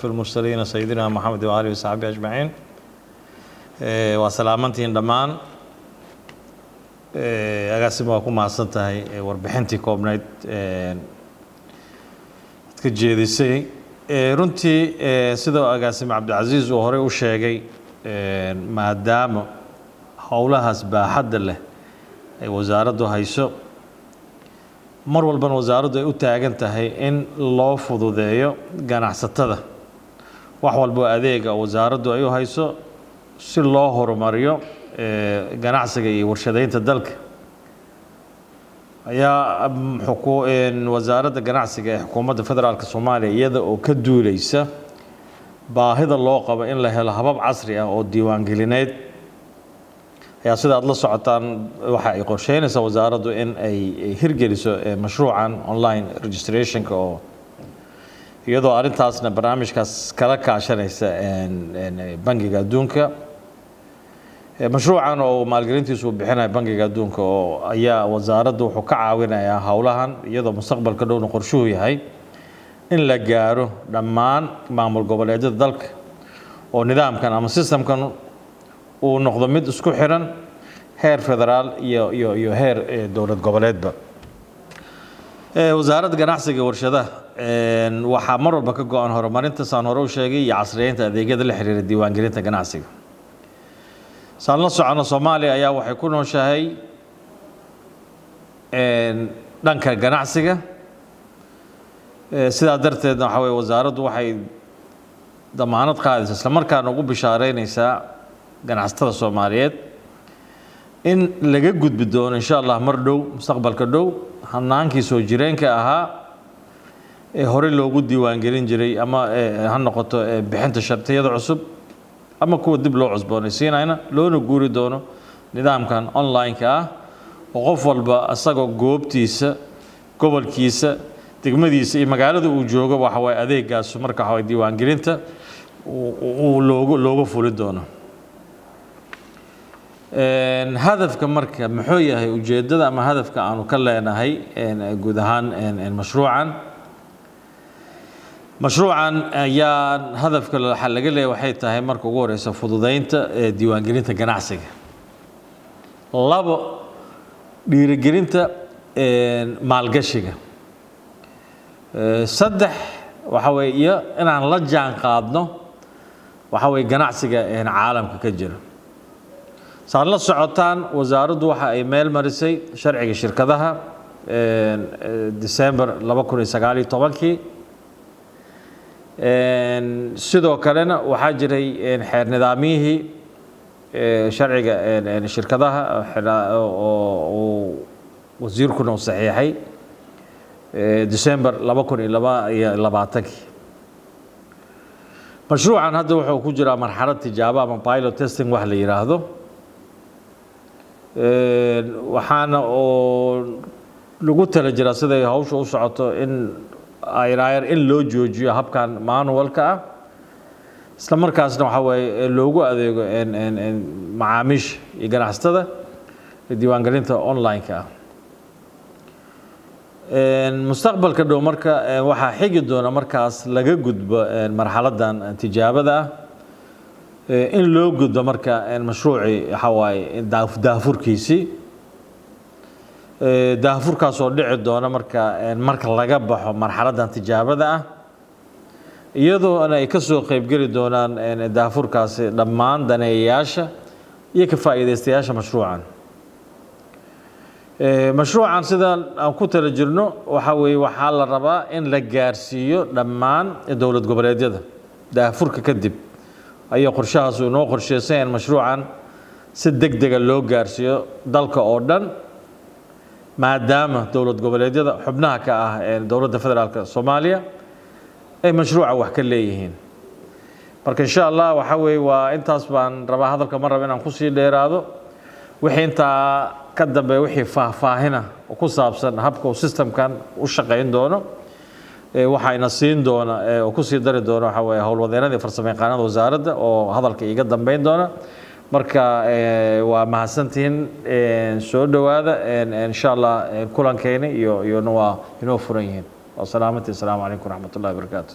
أشرف المرسلين سيدنا محمد وآله وصحبه أجمعين. Waa salaamantihiin dhammaan. Agaasima, waa ku mahadsan tahay warbixintii koobnayd aad ka jeedisay. Runtii, sidoo agaasime Cabdicasiis uu horey u sheegay, maadaama howlahaas baaxadda leh ay wasaaraddu hayso, mar walbana wasaaraddu ay u taagan tahay in loo fududeeyo ganacsatada wax walbo adeega wasaaraddu ay u hayso si loo horumariyo ganacsiga iyo warshadaynta dalka, ayaa wasaaradda ganacsiga ee xukuumadda federaalka Soomaaliya, iyada oo ka duuleysa baahida loo qabo in la helo habab casri ah oo diiwaangelineed, ayaa sida aad la socotaan waxa ay qorsheynaysaa wasaaraddu in ay hirgeliso mashruucan online registrationka, oo iyadoo arrintaasna barnaamijkaas kala kaashanaysa Bangiga Adduunka. Mashruucan oo maalgelintiisu uu bixinayo Bangiga Adduunka oo ayaa wasaaraddu wuxuu ka caawinayaa howlahan, iyadoo mustaqbalka dhowna qorshuhu yahay in la gaaro dhammaan maamul goboleedyada dalka oo nidaamkan ama systemkan uu noqdo mid isku xiran heer federaal iyo heer dowlad goboleedba. Wasaaradda Ganacsiga Warshadaha waxaa mar walba ka go-an horumarinta, saan hore u sheegay, iyo casriyeynta adeegyada la xiriira diiwaangelinta ganacsiga. Saan la socono, Soomaaliya ayaa waxay ku nooshahay dhanka ganacsiga. Sidaa darteedna waxa weye wasaaraddu waxay damaanad qaadaysa, isla markaana ugu bishaareynaysaa ganacsatada Soomaaliyeed in laga gudbi doono, insha Allah, mar dhow, mustaqbalka dhow, hanaankii soo jireenka ahaa ee horey loogu diiwaangelin jiray, ama ha noqoto bixinta shartiyada cusub ama kuwa dib loo cusboonaysiinayna, loona guuri doono nidaamkan online-ka ah oo qof walba isagoo goobtiisa, gobolkiisa, degmadiisa iyo magaalada uu joogo waxa waye adeegaas marka waxa waye diiwaangelinta uu looga fulin doono. Hadafka marka muxuu yahay? Ujeeddada ama hadafka aanu ka leenahay guud ahaan mashruucan ayaa hadafka waxaa laga leeyahay waxay tahay, marka ugu horeysa, fududeynta diiwaangelinta ganacsiga; labo, dhiirigelinta maalgashiga; saddex, waxa weeye iyo inaan la jaan qaadno waxa weeye ganacsiga caalamka ka jira. Saad la socotaan, wasaaraddu waxa ay meel marisay sharciga shirkadaha December 2019-kii. Sidoo kalena waxaa jiray xeer nidaamyihii sharciga shirkadaha oo uu wasiirkuna uu saxiixay December 2022-kii. Mashruucan hadda wuxuu ku jiraa marxalad tijaabo ama pilot testing wax la yidhaahdo, waxaana oo lagu tala jiraa siday hawsha u socoto in ayraayar in loo joojiyo habkan manualka ah, isla markaasna waxa weeye loogu adeego macaamiisha iyo ganacsatada diiwaangelinta online-ka ah. Mustaqbalka dhow marka waxaa xigi doona, markaas laga gudbo marxaladan tijaabada ah, in loo gudbo marka mashruucii waxa waaye daahfurkiisii, daahfurkaasoo dhici doona marka laga baxo marxaladan tijaabada ah, iyadoona ay ka soo qeybgeli doonaan daahfurkaasi dhammaan daneeyayaasha iyo ka faa'iidaystayaasha mashruucan. Mashruucan sida aan ku tala jirno waxa weeye waxaa la rabaa in la gaarsiiyo dhammaan dowlad goboleedyada daahfurka kadib. Ayaa qorshahaas uu inoo qorsheysan in mashruucan si deg dega loo gaarsiiyo dalka oo dhan, maadaama dowlad goboleedyada xubnaha ka ah ee dowladda federaalka Soomaaliya ay mashruuca wax ka leeyihiin. Marka, insha Allah, waxa weeye waa intaas baan rabaa. Hadalka ma raba inaan kusii dheeraado. Wixii intaa ka dambeeya, wixii faahfaahina oo ku saabsan habka uu systemkan u shaqayn doono, waxayna siin doona oo kusii dari doona waxa weeye howlwadeenadii farsamayaqaanada wasaaradda oo hadalka iiga dambeyn doona. Marka waa mahadsantihiin, soo dhowaada. Insha Allah kulankeeni iyo iyona waa inoo furan yihiin. Waa salaamantii. Asalaamu calaykum waraxmatullahi wabarakaatu.